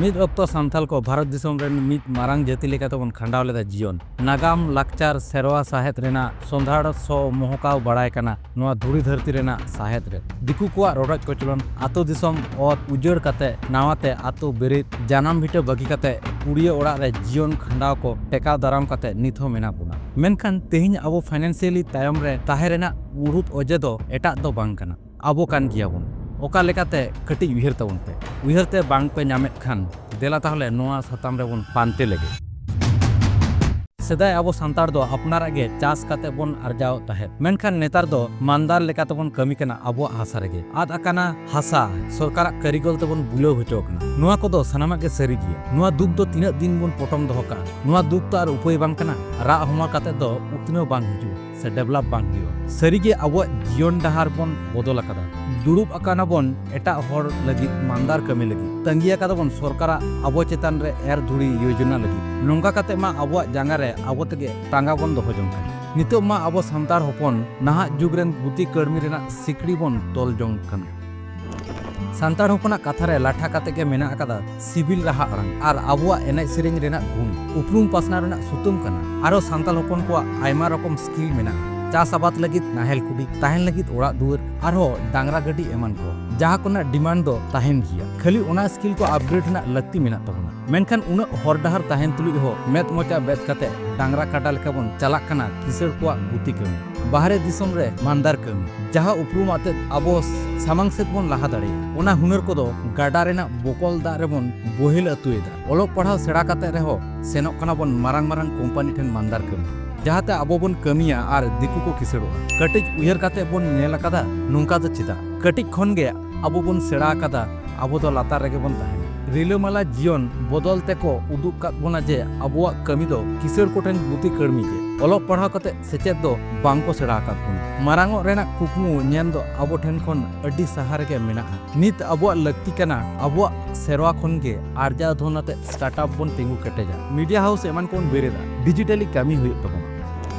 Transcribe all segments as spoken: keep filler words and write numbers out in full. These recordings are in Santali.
ᱢᱤᱫ ᱚᱠᱛᱚ ᱥᱟᱱᱛᱟᱞ ᱠᱚ ᱵᱷᱟᱨᱚᱛ ᱫᱤᱥᱚᱢ ᱨᱮᱱ ᱢᱤᱫ ᱢᱟᱨᱟᱝ ᱡᱟᱹᱛᱤ ᱞᱮᱠᱟᱛᱮ ᱵᱚᱱ ᱠᱷᱟᱸᱰᱟᱣ ᱞᱮᱫᱟ ᱡᱤᱭᱚᱱ᱾ ᱱᱟᱜᱟᱢ, ᱞᱟᱠᱪᱟᱨ, ᱥᱮᱨᱣᱟ, ᱥᱟᱶᱦᱮᱫ ᱨᱮᱱᱟᱜ ᱥᱚᱸᱫᱷᱟᱲ ᱥᱚ ᱢᱚᱦᱚᱠᱟᱣ ᱵᱟᱲᱟᱭ ᱠᱟᱱᱟ ᱱᱚᱣᱟ ᱫᱷᱩᱲᱤ ᱫᱷᱟᱹᱨᱛᱤ ᱨᱮᱱᱟᱜ ᱥᱟᱶᱦᱮᱫ ᱨᱮ᱾ ᱫᱤᱠᱩ ᱠᱚᱣᱟᱜ ᱨᱚᱰᱚᱡ ᱠᱚᱪᱞᱚᱱ, ᱟᱛᱳ ᱫᱤᱥᱚᱢ ᱚᱛ ᱩᱡᱟᱹᱲ ᱠᱟᱛᱮ, ᱱᱟᱣᱟᱛᱮ ᱟᱛᱳ ᱵᱮᱨᱮᱫ, ᱡᱟᱱᱟᱢ ᱵᱷᱤᱴᱟᱹ ᱵᱟᱹᱜᱤ ᱠᱟᱛᱮ, ᱠᱩᱲᱤᱭᱟᱹ ᱚᱲᱟᱜ ᱨᱮ ᱡᱤᱭᱚᱱ ᱠᱷᱟᱸᱰᱟᱣ ᱠᱚ ᱴᱮᱠᱟᱣ ᱫᱟᱨᱟᱢ ᱠᱟᱛᱮ ᱱᱤᱛ ᱦᱚᱸ ᱢᱮᱱᱟᱜ ᱵᱚᱱᱟ᱾ ᱢᱮᱱᱠᱷᱟᱱ ᱛᱮᱦᱮᱧ ᱟᱵᱚ financially ᱛᱟᱭᱚᱢ ᱨᱮ ᱛᱟᱦᱮᱸ ᱨᱮᱱᱟᱜ ᱢᱩᱲᱩᱫ ᱚᱡᱮ ᱫᱚ ᱮᱴᱟᱜ ᱫᱚ ᱵᱟᱝ ᱠᱟᱱᱟ, ᱟᱵᱚ ᱠᱟᱱ ᱜᱮᱭᱟ ᱵᱚᱱ᱾ ᱚᱠᱟ ᱞᱮᱠᱟᱛᱮ? ᱠᱟᱹᱴᱤᱡ ᱩᱭᱦᱟᱹᱨ ᱛᱟᱵᱚᱱ ᱯᱮ᱾ ᱩᱭᱦᱟᱹᱨ ᱛᱮ ᱵᱟᱝ ᱯᱮ ᱧᱟᱢᱮᱫ ᱠᱷᱟᱱ, ᱫᱮᱞᱟ ᱛᱟᱦᱚᱞᱮ ᱱᱚᱣᱟ ᱥᱟᱛᱟᱢ ᱨᱮᱵᱚᱱ ᱯᱟᱱᱛᱮ ᱞᱮᱜᱮ᱾ ᱥᱮᱫᱟᱭ ᱟᱵᱚ ᱥᱟᱱᱛᱟᱲ ᱫᱚ ᱟᱯᱱᱟᱨᱟᱜ ᱜᱮ ᱪᱟᱥ ᱠᱟᱛᱮ ᱵᱚᱱ ᱟᱨᱡᱟᱣᱮᱫ ᱛᱟᱦᱮᱸᱫ, ᱢᱮᱱᱠᱷᱟᱱ ᱱᱮᱛᱟᱨ ᱫᱚ ᱢᱟᱱᱫᱟᱨ ᱞᱮᱠᱟ ᱛᱮᱵᱚᱱ ᱠᱟᱹᱢᱤ ᱠᱟᱱᱟ ᱟᱵᱚᱣᱟᱜ ᱦᱟᱥᱟ ᱨᱮᱜᱮ᱾ ᱟᱫ ᱟᱠᱟᱱᱟ ᱦᱟᱥᱟ, ᱥᱚᱨᱠᱟᱨᱟᱜ ᱠᱟᱹᱨᱤᱜᱚᱞ ᱛᱮᱵᱚᱱ ᱵᱩᱞᱟᱹᱣ ᱦᱚᱪᱚ ᱟᱠᱟᱱᱟ᱾ ᱱᱚᱣᱟ ᱠᱚᱫᱚ ᱥᱟᱱᱟᱢᱟᱜ ᱜᱮ ᱥᱟᱹᱨᱤ ᱜᱮᱭᱟ᱾ ᱱᱚᱣᱟ ᱫᱩᱠ ᱫᱚ ᱛᱤᱱᱟᱹᱜ ᱫᱤᱱ ᱵᱚᱱ ᱯᱚᱴᱚᱢ ᱫᱚᱦᱚ ᱠᱟᱜᱼᱟ? ᱱᱚᱣᱟ ᱫᱩᱠ ᱛᱚ ᱟᱨ ᱩᱯᱟᱹᱭ ᱵᱟᱝ ᱠᱟᱱᱟ᱾ ᱨᱟᱜ ᱦᱚᱢᱚᱨ ᱠᱟᱛᱮ ᱫᱚ ᱩᱛᱱᱟᱹᱣ ᱵᱟᱝ ᱦᱤᱡᱩᱜᱼᱟ ᱥᱮ develop ᱵᱟᱝ ᱦᱩᱭᱩᱜᱼᱟ᱾ ᱥᱟᱹᱨᱤᱜᱮ ᱟᱵᱚᱣᱟᱜ ᱡᱤᱭᱚᱱ ᱰᱟᱦᱟᱨ ᱵᱚᱱ ᱵᱚᱫᱚᱞ ᱟᱠᱟᱫᱟ᱾ ᱫᱩᱲᱩᱵ ᱟᱠᱟᱱᱟ ᱵᱚᱱ ᱮᱴᱟᱜ ᱦᱚᱲ ᱞᱟᱹᱜᱤᱫ ᱢᱟᱱᱫᱟᱨ ᱠᱟᱹᱢᱤ ᱞᱟᱹᱜᱤᱫ᱾ ᱛᱟᱺᱜᱤ ᱟᱠᱟᱫᱟ ᱵᱚᱱ ᱥᱚᱨᱠᱟᱨᱟᱜ ᱟᱵᱚ ᱪᱮᱛᱟᱱ ᱨᱮ ᱮᱨ ᱫᱷᱩᱲᱤ ᱭᱳᱡᱚᱱᱟ ᱞᱟᱹᱜᱤᱫ᱾ ᱱᱚᱝᱠᱟ ᱠᱟᱛᱮ ᱢᱟ ᱟᱵᱚᱣᱟᱜ ᱡᱟᱸᱜᱟ ᱨᱮ ᱟᱵᱚ ᱛᱮᱜᱮ ᱴᱟᱸᱜᱟ ᱵᱚᱱ ᱫᱚᱦᱚ ᱡᱚᱝ ᱠᱟᱱᱟ᱾ ᱱᱤᱛᱚᱜ ᱢᱟ ᱟᱵᱚ ᱥᱟᱱᱛᱟᱲ ᱦᱚᱯᱚᱱ ᱱᱟᱦᱟᱜ ᱡᱩᱜᱽ ᱨᱮᱱ ᱜᱩᱛᱤ ᱠᱟᱹᱲᱢᱤ ᱨᱮᱱᱟᱜ ᱥᱤᱠᱲᱤ ᱵᱚᱱ ᱛᱚᱞ ᱡᱚᱝ ᱠᱟᱱᱟ᱾ ᱥᱟᱱᱛᱟᱲ ᱦᱚᱯᱚᱱᱟᱜ ᱠᱟᱛᱷᱟ ᱨᱮ ᱞᱟᱴᱷᱟ ᱠᱟᱛᱮ ᱜᱮ ᱢᱮᱱᱟᱜ ᱟᱠᱟᱫᱟ ᱥᱤᱵᱤᱞ ᱨᱟᱦᱟ ᱟᱲᱟᱝ ᱟᱨ ᱟᱵᱚᱣᱟᱜ ᱮᱱᱮᱡ ᱥᱮᱨᱮᱧ ᱨᱮᱱᱟᱜ ᱜᱩᱱ ᱩᱯᱨᱩᱢ ᱯᱟᱥᱱᱟᱣ ᱨᱮᱱᱟᱜ ᱥᱩᱛᱟᱹᱢ ᱠᱟᱱᱟ᱾ ᱟᱨᱚ ᱥᱟᱱᱛᱟᱲ ᱦᱚᱯᱚᱱ ᱠᱚᱣᱟᱜ ᱟᱭᱢᱟ ᱨᱚᱠᱚᱢ skill ᱢᱮᱱᱟᱜᱼᱟ, ᱪᱟᱥ ᱟᱵᱟᱫ ᱞᱟᱹᱜᱤᱫ ᱱᱟᱦᱮᱞ ᱠᱩᱰᱤ, ᱛᱟᱦᱮᱱ ᱞᱟᱹᱜᱤᱫ ᱚᱲᱟᱜ ᱫᱩᱣᱟᱹᱨ, ᱟᱨᱦᱚᱸ ᱰᱟᱝᱨᱟ ᱜᱟᱹᱰᱤ ᱮᱢᱟᱱ ᱠᱚ, ᱡᱟᱦᱟᱸ ᱠᱚᱨᱮᱱᱟᱜ demand ᱫᱚ ᱛᱟᱦᱮᱱ ᱜᱮᱭᱟ᱾ ᱠᱷᱟᱹᱞᱤ ᱚᱱᱟ skill ᱠᱚ upgrade ᱨᱮᱱᱟᱜ ᱞᱟᱹᱠᱛᱤ ᱢᱮᱱᱟᱜ ᱛᱟᱵᱚᱱᱟ᱾ ᱢᱮᱱᱠᱷᱟᱱ ᱩᱱᱟᱹᱜ ᱦᱚᱨ ᱰᱟᱦᱟᱨ ᱛᱟᱦᱮᱱ ᱛᱩᱞᱩᱡ ᱦᱚᱸ ᱢᱮᱫ ᱢᱚᱪᱟ ᱵᱮᱫ ᱠᱟᱛᱮ ᱰᱟᱝᱨᱟ ᱠᱟᱰᱟ ᱞᱮᱠᱟ ᱵᱚᱱ ᱪᱟᱞᱟᱜ ᱠᱟᱱᱟ ᱠᱤᱥᱟᱹᱬ ᱠᱚᱣᱟᱜ ᱜᱩᱛᱤ ᱠᱟᱹᱢᱤ᱾ ᱵᱟᱦᱨᱮ ᱫᱤᱥᱚᱢ ᱨᱮ ᱢᱟᱱᱫᱟᱨ ᱠᱟᱹᱢᱤ, ᱡᱟᱦᱟᱸ ᱩᱯᱨᱩᱢ ᱟᱛᱮᱫ ᱟᱵᱚ ᱥᱟᱢᱟᱝ ᱥᱮᱫ ᱵᱚᱱ ᱞᱟᱦᱟ ᱫᱟᱲᱮᱭᱟᱜᱼᱟ, ᱚᱱᱟ ᱦᱩᱱᱟᱹᱨ ᱠᱚᱫᱚ ᱜᱟᱰᱟ ᱨᱮᱱᱟᱜ ᱵᱚᱠᱚᱞ ᱫᱟᱜ ᱨᱮᱵᱚᱱ ᱵᱳᱦᱮᱞ ᱟᱹᱛᱩᱭᱮᱫᱟ᱾ ᱚᱞᱚᱜ ᱯᱟᱲᱦᱟᱣ ᱥᱮᱬᱟ ᱠᱟᱛᱮ ᱨᱮᱦᱚᱸ ᱥᱮᱱᱚᱜ ᱠᱟᱱᱟ ᱵᱚᱱ ᱢᱟᱨᱟᱝ ᱢᱟᱨᱟᱝ ᱠᱳᱢᱯᱟᱱᱤ ᱴᱷᱮᱱ ᱢᱟᱱᱫᱟᱨ ᱠᱟᱹᱢᱤ, ᱡᱟᱦᱟᱸᱛᱮ ᱟᱵᱚ ᱵᱚᱱ ᱠᱟᱹᱢᱤᱭᱟ ᱟᱨ ᱫᱤᱠᱩ ᱠᱚ ᱠᱤᱥᱟᱹᱲᱚᱜᱼᱟ᱾ ᱠᱟᱹᱴᱤᱡ ᱩᱭᱦᱟᱹᱨ ᱠᱟᱛᱮ ᱵᱚᱱ ᱧᱮᱞ ᱟᱠᱟᱫᱟ, ᱱᱚᱝᱠᱟ ᱫᱚ ᱪᱮᱫᱟᱜ? ᱠᱟᱹᱴᱤᱡ ᱠᱷᱚᱱ ᱜᱮ ᱟᱵᱚ ᱵᱚᱱ ᱥᱮᱬᱟ ᱟᱠᱟᱫᱟ, ᱟᱵᱚ ᱫᱚ ᱞᱟᱛᱟᱨ ᱨᱮᱜᱮ ᱵᱚᱱ ᱛᱟᱦᱮᱱᱟ᱾ ᱨᱤᱞᱟᱹᱢᱟᱞᱟ ᱡᱤᱭᱚᱱ ᱵᱚᱫᱚᱞ ᱛᱮᱠᱚ ᱩᱫᱩᱜ ᱠᱟᱫ ᱵᱚᱱᱟ ᱡᱮ ᱟᱵᱚᱣᱟᱜ ᱠᱟᱹᱢᱤ ᱫᱚ ᱠᱤᱥᱟᱹᱬ ᱠᱚᱴᱷᱮᱱ ᱜᱩᱛᱤ ᱠᱟᱹᱲᱢᱤ ᱜᱮ᱾ ᱚᱞᱚᱜ ᱯᱟᱲᱦᱟᱣ ᱠᱟᱛᱮ ᱥᱮᱪᱮᱫ ᱫᱚ ᱵᱟᱝ ᱠᱚ ᱥᱮᱬᱟ ᱟᱠᱟᱫ ᱵᱚᱱᱟ᱾ ᱢᱟᱨᱟᱝᱚᱜ ᱨᱮᱱᱟᱜ ᱠᱩᱠᱢᱩ ᱧᱮᱞ ᱫᱚ ᱟᱵᱚ ᱴᱷᱮᱱ ᱠᱷᱚᱱ ᱟᱹᱰᱤ ᱥᱟᱦᱟ ᱨᱮᱜᱮ ᱢᱮᱱᱟᱜᱼᱟ᱾ ᱱᱤᱛ ᱟᱵᱚᱣᱟᱜ ᱞᱟᱹᱠᱛᱤ ᱠᱟᱱᱟ ᱟᱵᱚᱣᱟᱜ ᱥᱮᱨᱣᱟ ᱠᱷᱚᱱ ᱜᱮ ᱟᱨᱡᱟᱣ ᱫᱷᱚᱱ ᱟᱛᱮ startup ᱵᱚᱱ ᱛᱤᱸᱜᱩ ᱠᱮᱴᱮᱡᱟ᱾ Media house ᱮᱢᱟᱱ ᱠᱚᱵᱚᱱ ᱵᱮᱨᱮᱫᱟ, digitally ᱠᱟᱹᱢᱤ ᱦᱩᱭᱩᱜ ᱛᱟᱵᱚᱱᱟ᱾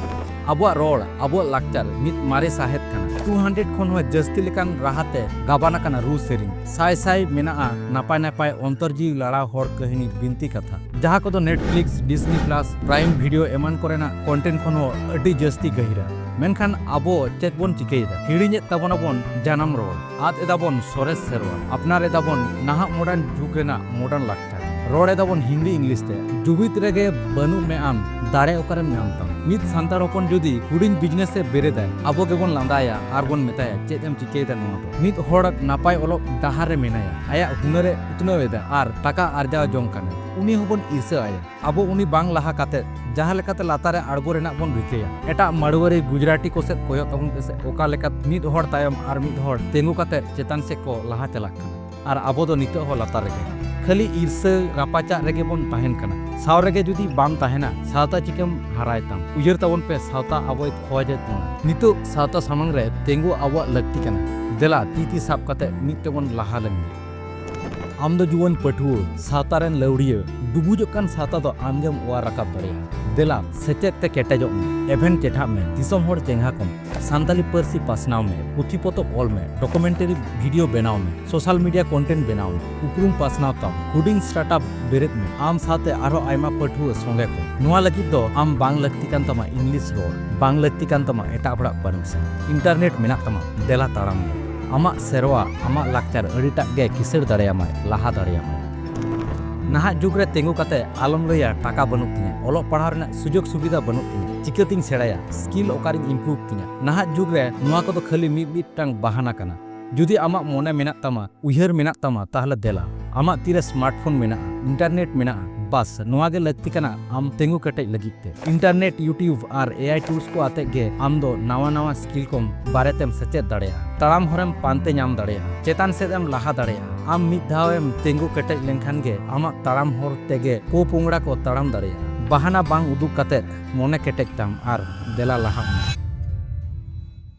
ᱟᱵᱚᱣᱟᱜ ᱨᱚᱲ, ᱟᱵᱚᱣᱟᱜ ᱞᱟᱠᱪᱟᱨ ᱢᱤᱫ ᱢᱟᱨᱮ ᱥᱟᱦᱮᱫ ᱠᱟᱱᱟ, ᱴᱩ ᱦᱟᱱᱰᱨᱮᱰ ᱠᱷᱚᱱ ᱦᱚᱸ ᱡᱟᱹᱥᱛᱤ ᱞᱮᱠᱟᱱ ᱨᱟᱦᱟ ᱛᱮ ᱜᱟᱵᱟᱱ ᱟᱠᱟᱱᱟ ᱨᱩ ᱥᱮᱨᱮᱧ᱾ ᱥᱟᱭ ᱥᱟᱭ ᱢᱮᱱᱟᱜᱼᱟ ᱱᱟᱯᱟᱭ ᱱᱟᱯᱟᱭ ᱚᱱᱛᱚᱨ ᱡᱤᱣᱤ ᱞᱟᱲᱟᱣ ᱦᱚᱲ ᱠᱟᱹᱦᱱᱤ ᱵᱤᱱᱛᱤ ᱠᱟᱛᱷᱟ, ᱡᱟᱦᱟᱸ ᱠᱚᱫᱚ Netflix, Disney Plus, Prime Video ᱮᱢᱟᱱ ᱠᱚᱨᱮᱱᱟᱜ content ᱠᱷᱚᱱ ᱦᱚᱸ ᱟᱹᱰᱤ ᱡᱟᱹᱥᱛᱤ ᱜᱟᱹᱦᱤᱨᱟ᱾ ᱢᱮᱱᱠᱷᱟᱱ ᱟᱵᱚ ᱪᱮᱫ ᱵᱚᱱ ᱪᱤᱠᱟᱹᱭᱮᱫᱟ? ᱦᱤᱲᱤᱧᱮᱫ ᱛᱟᱵᱚᱱᱟᱵᱚᱱ ᱡᱟᱱᱟᱢ ᱨᱚᱲ, ᱟᱫ ᱮᱫᱟᱵᱚᱱ ᱥᱚᱨᱮᱥ ᱥᱮᱨᱣᱟ, ᱟᱯᱱᱟᱨ ᱮᱫᱟᱵᱚᱱ ᱱᱟᱦᱟᱜ modern ᱡᱩᱜᱽ ᱨᱮᱱᱟᱜ modern ᱞᱟᱠᱪᱟᱨ᱾ ᱨᱚᱲ ᱮᱫᱟᱵᱚᱱ ᱦᱤᱱᱫᱤ ᱤᱝᱞᱤᱥ ᱛᱮ᱾ ᱡᱩᱢᱤᱫ ᱨᱮᱜᱮ ᱵᱟᱹᱱᱩᱜ ᱢᱮ ᱟᱢ, ᱫᱟᱲᱮ ᱚᱠᱟᱨᱮᱢ ᱧᱟᱢ ᱛᱟᱢ? ᱢᱤᱫ ᱥᱟᱱᱛᱟᱲ ᱦᱚᱯᱚᱱ ᱡᱩᱫᱤ ᱦᱩᱰᱤᱧ business ᱮ ᱵᱮᱨᱮᱫᱟᱭ, ᱟᱵᱚ ᱜᱮᱵᱚᱱ ᱞᱟᱸᱫᱟᱭᱟ ᱟᱨ ᱵᱚᱱ ᱢᱮᱛᱟᱭᱟ, "ᱪᱮᱫ ᱮᱢ ᱪᱤᱠᱟᱹᱭᱮᱫᱟ ᱱᱚᱣᱟ ᱫᱚ?" ᱢᱤᱫ ᱦᱚᱲ ᱱᱟᱯᱟᱭ ᱚᱞᱚᱜ ᱰᱟᱦᱟᱨ ᱨᱮ ᱢᱮᱱᱟᱭᱟ, ᱟᱭᱟᱜ ᱦᱩᱱᱟᱹᱨ ᱮ ᱩᱛᱱᱟᱹᱣ ᱮᱫᱟ ᱟᱨ ᱴᱟᱠᱟ ᱟᱨᱡᱟᱣ ᱡᱚᱝ ᱠᱟᱱᱟ, ᱩᱱᱤ ᱦᱚᱸᱵᱚᱱ ᱤᱨᱥᱟᱹ ᱟᱭᱟ᱾ ᱟᱵᱚ ᱩᱱᱤ ᱵᱟᱝ ᱞᱟᱦᱟ ᱠᱟᱛᱮ ᱡᱟᱦᱟᱸ ᱞᱮᱠᱟᱛᱮ ᱞᱟᱛᱟᱨ ᱨᱮ ᱟᱬᱜᱚ ᱨᱮᱱᱟᱜ ᱵᱚᱱ ᱨᱤᱠᱟᱹᱭᱟ᱾ ᱮᱴᱟᱜ ᱢᱟᱲᱣᱟᱨᱤ ᱜᱩᱡᱽᱨᱟᱴᱤ ᱠᱚ ᱥᱮᱫ ᱠᱚᱭᱚᱜ ᱛᱟᱵᱚᱱ ᱯᱮᱥᱮ, ᱚᱠᱟ ᱞᱮᱠᱟ ᱢᱤᱫ ᱦᱚᱲ ᱛᱟᱭᱚᱢ ᱟᱨ ᱢᱤᱫ ᱦᱚᱲ ᱛᱤᱸᱜᱩ ᱠᱟᱛᱮ ᱪᱮᱛᱟᱱ ᱥᱮᱫ ᱠᱚ ᱞᱟᱦᱟ ᱪᱟᱞᱟᱜ ᱠᱟᱱᱟ᱾ ᱟᱨ ᱟᱵᱚ ᱫᱚ ᱱᱤᱛᱚᱜ ᱦᱚᱸ ᱞᱟᱛᱟᱨ ᱨᱮᱜᱮ, ᱠᱷᱟᱹᱞᱤ ᱤᱨᱥᱟᱹ ᱨᱟᱯᱟᱪᱟᱜ ᱨᱮᱜᱮ ᱵᱚᱱ ᱛᱟᱦᱮᱱ ᱠᱟᱱᱟ᱾ ᱥᱟᱶ ᱨᱮᱜᱮ ᱡᱩᱫᱤ ᱵᱟᱢ ᱛᱟᱦᱮᱱᱟ, ᱥᱟᱶᱛᱟ ᱪᱤᱠᱟᱹᱢ ᱦᱟᱨᱟᱭ ᱛᱟᱢ? ᱩᱭᱦᱟᱹᱨ ᱛᱟᱵᱚᱱ ᱯᱮ, ᱥᱟᱶᱛᱟ ᱟᱵᱚᱭ ᱠᱷᱚᱡᱮᱫ ᱵᱚᱱᱟ᱾ ᱱᱤᱛᱚᱜ ᱥᱟᱶᱛᱟ ᱥᱟᱢᱟᱝ ᱨᱮ ᱛᱤᱸᱜᱩ ᱟᱵᱚᱣᱟᱜ ᱞᱟᱹᱠᱛᱤ ᱠᱟᱱᱟ᱾ ᱫᱮᱞᱟ, ᱛᱤ ᱛᱤ ᱥᱟᱵ ᱠᱟᱛᱮ ᱢᱤᱫ ᱛᱮᱵᱚᱱ ᱞᱟᱦᱟ ᱞᱮᱱ ᱜᱮ᱾ ᱟᱢ ᱫᱚ ᱡᱩᱣᱟᱹᱱ ᱯᱟᱹᱴᱷᱩᱣᱟᱹ, ᱥᱟᱶᱛᱟ ᱨᱮᱱ ᱞᱟᱹᱣᱲᱤᱭᱟᱹ, ᱰᱩᱵᱩᱡᱚᱜ ᱠᱟᱱ ᱥᱟᱶᱛᱟ ᱫᱚ ᱟᱢ ᱜᱮᱢ ᱚᱣᱟᱨ ᱨᱟᱠᱟᱵ ᱫᱟᱲᱮᱭᱟᱜᱼᱟ᱾ ᱫᱮᱞᱟ, ᱥᱮᱪᱮᱫ ᱛᱮ ᱠᱮᱴᱮᱡᱚᱜ ᱢᱮ, ᱮᱵᱷᱮᱱ ᱪᱮᱴᱷᱟᱜ ᱢᱮ, ᱫᱤᱥᱚᱢ ᱦᱚᱲ ᱪᱮᱸᱜᱷᱟ ᱠᱚᱢ, ᱥᱟᱱᱛᱟᱞᱤ ᱯᱟᱹᱨᱥᱤ ᱯᱟᱥᱱᱟᱣ ᱢᱮ, ᱯᱩᱛᱷᱤ ᱯᱚᱛᱚᱵ ᱚᱞ ᱢᱮ, documentary video ᱵᱮᱱᱟᱣ ᱢᱮ, social media content ᱵᱮᱱᱟᱣ ᱢᱮ, ᱩᱯᱨᱩᱢ ᱯᱟᱥᱱᱟᱣ ᱛᱟᱢ, ᱦᱩᱰᱤᱧ startup ᱵᱮᱨᱮᱫ ᱢᱮ, ᱟᱢ ᱥᱟᱶᱛᱮ ᱟᱨᱦᱚᱸ ᱟᱭᱢᱟ ᱯᱟᱹᱴᱷᱩᱣᱟᱹ ᱥᱚᱸᱜᱮ ᱠᱚ᱾ ᱱᱚᱣᱟ ᱞᱟᱹᱜᱤᱫ ᱫᱚ ᱟᱢ ᱵᱟᱝ ᱞᱟᱹᱠᱛᱤ ᱠᱟᱱ ᱛᱟᱢᱟ English ᱨᱚᱲ, ᱵᱟᱝ ᱞᱟᱹᱠᱛᱤ ᱠᱟᱱ ᱛᱟᱢᱟ ᱮᱴᱟᱜ ᱦᱚᱲᱟᱜ permission᱾ Internet ᱢᱮᱱᱟᱜ ᱛᱟᱢᱟ, ᱫᱮᱞᱟ ᱛᱟᱲᱟᱢ ᱢᱮ᱾ ᱟᱢᱟᱜ ᱥᱮᱨᱣᱟ, ᱟᱢᱟᱜ ᱞᱟᱠᱪᱟᱨ ᱟᱹᱰᱤᱴᱟᱜ ᱜᱮ ᱠᱤᱥᱟᱹᱬ ᱫᱟᱲᱮᱭᱟᱢᱟᱭ, ᱞᱟᱦᱟ ᱫᱟᱲᱮᱭᱟᱢᱟᱭ᱾ ᱱᱟᱦᱟᱜ ᱡᱩᱜᱽ ᱨᱮ ᱛᱤᱸᱜᱩ ᱠᱟᱛᱮ ᱟᱞᱚᱢ ᱞᱟᱹᱭᱟ, "ᱴᱟᱠᱟ ᱵᱟᱹᱱᱩᱜ ᱛᱤᱧᱟ, ᱚᱞᱚᱜ ᱯᱟᱲᱦᱟᱣ ᱨᱮᱱᱟᱜ ᱥᱩᱡᱳᱜᱽ ᱥᱩᱵᱤᱫᱷᱟ ᱵᱟᱹᱱᱩᱜ ᱛᱤᱧᱟ, ᱪᱤᱠᱟᱹᱛᱤᱧ ᱥᱮᱬᱟᱭᱟ, skill ᱚᱠᱟᱨᱤᱧ improve ᱛᱤᱧᱟ?" ᱱᱟᱦᱟᱜ ᱡᱩᱜᱽ ᱨᱮ ᱱᱚᱣᱟ ᱠᱚᱫᱚ ᱠᱷᱟᱹᱞᱤ ᱢᱤᱫ ᱢᱤᱫᱴᱟᱝ ᱵᱟᱦᱟᱱᱟ ᱠᱟᱱᱟ᱾ ᱡᱩᱫᱤ ᱟᱢᱟᱜ ᱢᱚᱱᱮ ᱢᱮᱱᱟᱜ ᱛᱟᱢᱟ, ᱩᱭᱦᱟᱹᱨ ᱢᱮᱱᱟᱜ ᱛᱟᱢᱟ, ᱛᱟᱦᱞᱮ ᱫᱮᱞᱟ᱾ ᱟᱢᱟᱜ ᱛᱤᱨᱮ smartphone ᱢᱮᱱᱟᱜᱼᱟ, internet ᱢᱮᱱᱟᱜᱼᱟ, ᱵᱟᱥ, ᱱᱚᱣᱟ ᱜᱮ ᱞᱟᱹᱠᱛᱤ ᱠᱟᱱᱟ ᱟᱢ ᱛᱤᱸᱜᱩ ᱠᱮᱴᱮᱡ ᱞᱟᱹᱜᱤᱫ ᱛᱮ᱾ Internet, YouTube R A I tools ᱠᱚ ᱟᱛᱮ ᱜᱮ ᱟᱢ ᱫᱚ ᱱᱟᱣᱟ ᱱᱟᱣᱟ skill ᱠᱚᱢ ᱵᱟᱨᱮᱛᱮᱢ ᱥᱮᱪᱮᱫ ᱫᱟᱲᱮᱭᱟᱜᱼᱟ, ᱛᱟᱲᱟᱢ ᱦᱚᱨᱮᱢ ᱯᱟᱱᱛᱮ ᱧᱟᱢ ᱫᱟᱲᱮᱭᱟᱜᱼᱟ, ᱪᱮᱛᱟᱱ ᱥᱮᱫ ᱮᱢ ᱞᱟᱦᱟ ᱫᱟᱲᱮᱭᱟᱜᱼᱟ᱾ ᱟᱢ ᱢᱤᱫ ᱫᱷᱟᱣ ᱮᱢ ᱛᱤᱸᱜᱩ ᱠᱮᱴᱮᱡ ᱞᱮᱱᱠᱷᱟᱱ ᱜᱮ ᱟᱢᱟᱜ ᱛᱟᱲᱟᱢ ᱦᱚᱨ ᱛᱮᱜᱮ ᱯᱚᱯᱚᱝᱲᱟ ᱠᱚ ᱛᱟᱲᱟᱢ ᱫᱟᱲᱮᱭᱟᱜᱼᱟ᱾ ᱵᱟᱦᱟᱱᱟ ᱵᱟᱝ ᱩᱫᱩᱜ ᱠᱟᱛᱮ ᱢᱚᱱᱮ ᱠᱮᱴᱮᱡ ᱛᱟᱢ ᱟᱨ ᱫᱮᱞᱟ ᱞᱟᱦᱟᱜ ᱢᱮ᱾